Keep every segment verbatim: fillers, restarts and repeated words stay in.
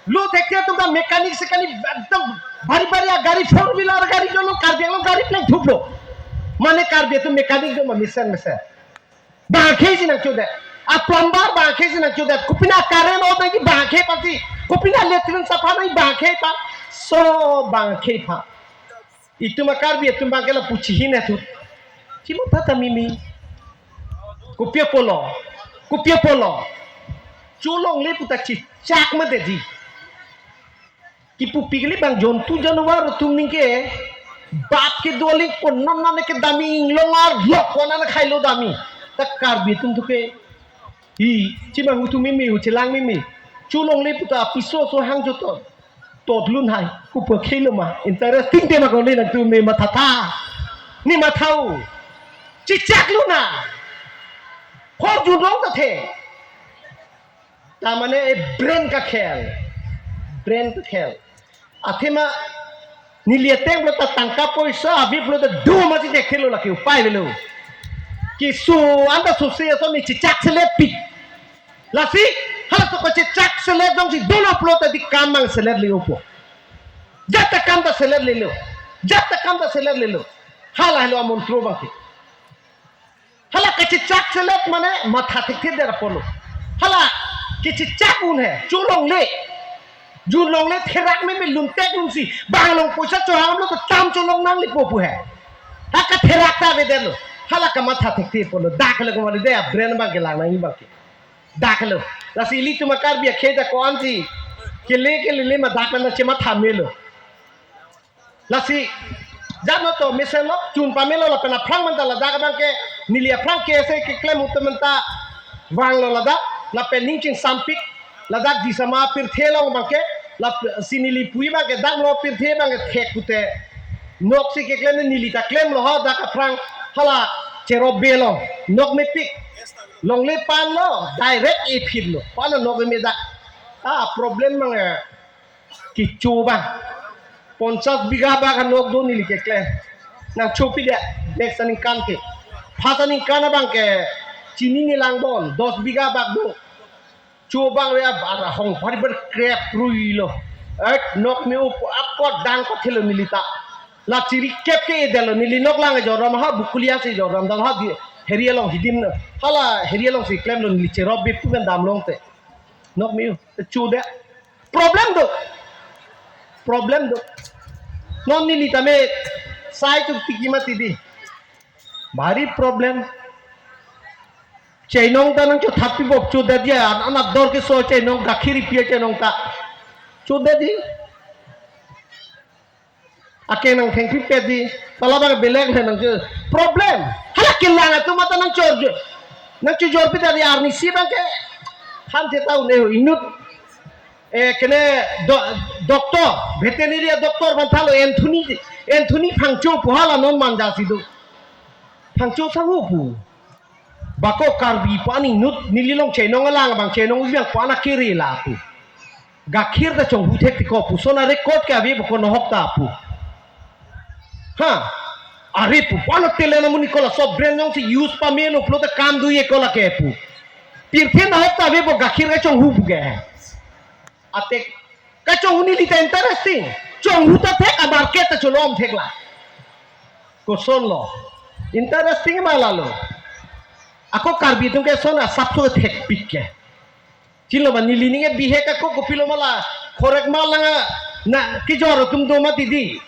Lo thekthe atum ta mechanic sekani ekdom bari bari agari, four wheeler gari jono Karbi Anglong gari plengthuplo. Mane Karbi atum mechanic do ma mesen mesen. Bang akhei si nangchodet. A plumber bang akhei si nangchodet. Kopine current on nangji bang akhei pasi. Kopine latrine sapha nangji bang akhei pa. So bang akhei pa. Itum a Karbi atum bang ke lapu chihin atum. Chimo tata mimi. Kopi apotlo. Kopi apotlo. Cholongle puta chichak madeji. Kipu pikli bang jontu janwar atum ningke. Bap ke doling konon nane ke dami inglong arlok konon khailo dami. Ta Karbi atum tuke. Hi, chimang hutu mimi, huchelang mimi. Cholongle puta piso so hang joton. Tot lun hai, kopi akhei lo ma. Interesting tema kali nangtum ne mathatha. Ne mathau. Chichak luna. Khor junrong ta the. Ta mane e brain ka khel. Brain ka khel. Athema neli ateng pulo ta tangka poisa ave pulo ta do ma si thekthe lo lake upai avelo. Keso anta sose ason ne chichak selet pik. Lasi, halaso kachichak selet jongsi dolo pulo ta di kam bang selet le-opo. Jat ta kam ta selet lelo. Jat ta kam ta selet lelo. Hala helo amontro bang ke. Hala kachichak selet mane matha thekthe der apotlo. Hala kachichak un he, cholongle. Junlongle therak meme luntek lunsi. Bang along poisa chohanglo ta tam cholong nanglipo pu he. Ha katherak ta avedetlo. Hala kamatha thekthe apotlo. Dak le kumali de a brain bang ke lang nangji bang ke. Dak lo. Lasi ilitum a Karbi akhei ta ko-an si. Kele kele le ma dak na chematha melo. Lasi, jat no to mesen lo, chun pamelo lapen aphrang manta ladak abang ke, neli aphrang ke ase keklem utum manta vanglo ladak, lapen ning chingsampik, ladak disama pirthe along abang ke, lap-, si neli pui abang ke, dak lo pirthe abang ke thek pute. Nok si keklem neli ta klemlo ho, dak aphrang hala cherop be lo, nok mepik, longle pan lo, direct ephit lo, pan nok me dak. Ah, problem abang eh. Kecho abang. Ponchas bigha bak anok do neli keklem. Nangchopidet, next aningkan ke. First aningkan abang ke chini ne langbon, dos bigha bak do. Cho abang ve abar ahong bari bari krep rui lo. Ek nok me-o apot dang pathelo neli ta. La chiri kep ke edetlo neli nok lang joram ha Bokolia si joram dam ha di heri along hidim na. Hala heri along si klemlo neli cherop be pu kan damlong te. Nok me-o, chodet. Problem do. Problem do. Non neli tame sai tuk tiki mati di. Bari problem. Chainong ta nangchothap pibok chodet ya, an-, anat dor keso chainong gakhir ipia chainong ta. Chodet di. Ake nangthengpi pet di, pala bang belek le nangcho problem. Hala kelang atum mata nangchor jo. Nangchojor pi dari arnisi bang ke. Ham te tahu ne inut. Eh, kene do-, doktor, veterinary doktor bang thalo Anthony, Anthony Phangcho pu hala non manja si do. Phangcho sangu pu. Bako Karbi pu ani inut neli long chainong alang bang chainong ubiang pu ana kere la pu. Gakhir ta chonghu thek tiko pu sona record ke ave bako nohok ta pu. Ha. Are pu pu ana tele na muni kola sob brand jongsi use pamelo pulo ta kam do ye kola ke pu. Pirthe nohok ta ave bo gakhir ke chonghu pu ke. Atek kachonghu neli ta interesting. Chonghu ta thek a market ta cholom thek la. Koson lo. Interesting ma lalo. Ako Karbi atum ke son asap so thek pik ke. Chinlo ma neli ninge bihek ako kopilo mala. Khorek mal nanga na kijor atum do mati di.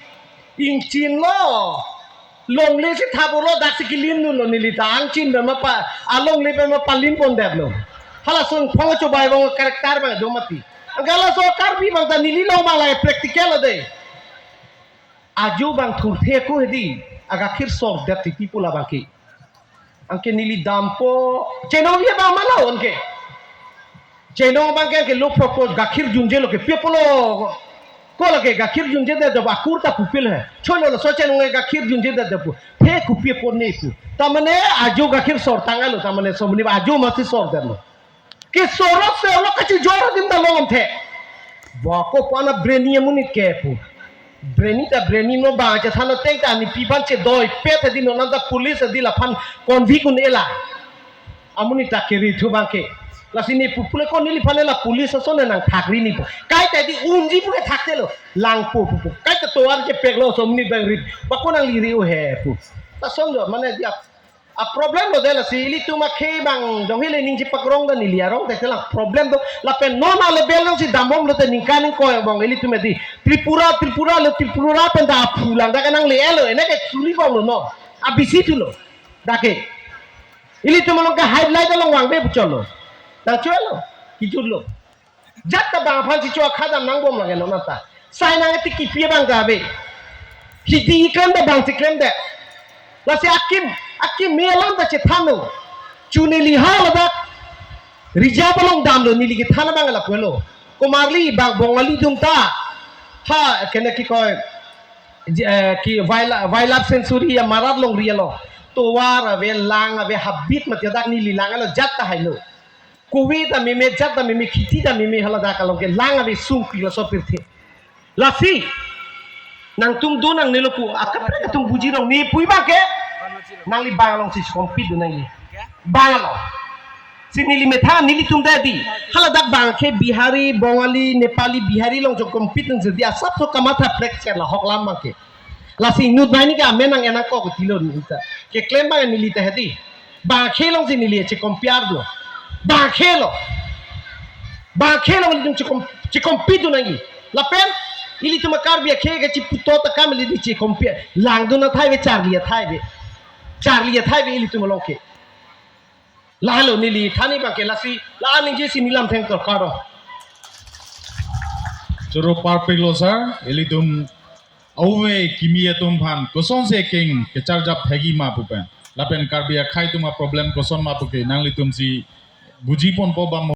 Ingchin lo. Longle si thap-olo dak si kilim dunlo neli ta angchin pen ma pa, alongle pen ma palim pondetlo. Halason phong chobai bang character bang do mati. Angke laso Karbi bang ta neli long bang la practical lo de. Ajo bang thurthe ko hedi, agakhir sordet titi pu labang ke. Angke neli dampo, chainong ye bang ma lo angke. Chainong abang ke, ke lo propose gakhir junje lo ke pia pulo. Ko lo ke gakhir junjedet do akur ta pupil he. Cholo lo so chainong ke gakhir junjedet do pu. He kopi apot ne pu. Ta mane ajo gakhir sor tanglo ta mane somni ajo masi sordetlo. Ke soro se lo kachojor adim ta lom the. Bako pu ana brainy amonit ke pu. Brainy ta brainy no bang chethan ateng ta nipi aphan chedoi pet adi non ta police adi laphan convict un-e la. Amonit ta kiri thu bang ke. Lasi ne pu pule ko neliphan la police ason nangthakri ne pu. Kaita di unji pu ke thaktelo. Langpo pu pu. Kaita tovar chepeklo somni bang rit. Bako nangli ri-o he pu. Lason do mane dia. A problem lo de lasi ilitum akhei abang jong hile ning chepakrong ta neli arong ta kelang problem do lapen non a level jongsi damomlo te ningkan ingkoi abang ilitum edi Tripura, Tripura lo Tripura pen ta aphu lang ta kanangle-etlo ene ke churi konglo no. A bisi thulo. Dak ke. Ilitum along ke highlight along vangve pu cholo. Nangcholo. Kijutlo. Jat ta bang aphan si chua khadam nangbom lagelo nata. Sai nang eti kipi abang ta ave. Hidi klem ta bang si klem de. Lasi akim, akim me alam ta chethanlo. Chu neli ha ladak. Reserve along damlo neli kethan abang lapulo. Komarli bang Bongali atum ta. Ha, kene kikoi. J-, eh, ki wildlife, wildlife sanctuary ya Marat Longri along. Tovar ave, lang ave, habit mati dak neli langlo jat ta hailo. Kove ta meme, jat ta meme, kheti ta meme, hala dak along ke lang ave sungpik laso pirthe. Lasi nangtum do nangnelo pu akaprek atum buji rong ne pu abang ke. Nangli bang along si compete do nangli. Bang along. Si neli methang nelitum ta di. Hala dak bang ke Bihari, Bongali, Nepali, Bihari along jo compete nang jadi asap so kamatha prek cher la hok lam abang ke. Lasi inut bai ni ke amen nang enang kok tilo ni ta. Keklem abang neli ta hedi. Bang akhei along si neli che-compare do. Bang akhei along. Bang akhei along ilitum che-com-, che-compete do nangji. Lapen ilitum a-Karbi akhei ke chiputot akam ili di che-compare. Lang do na thai ave charli athai ave. Charli athai ave ilitum along ke. Lahelo neli thani abang ke lasi la ningje si nelam thengtor karo. Choro parpiklo sir, ilitum ove kimi atum aphan kosonsi keng kecharjap hegi ma pu pen. Lapen Karbi akhei atum a-problem koson ma pu ke nanglitum si buji ponpo bam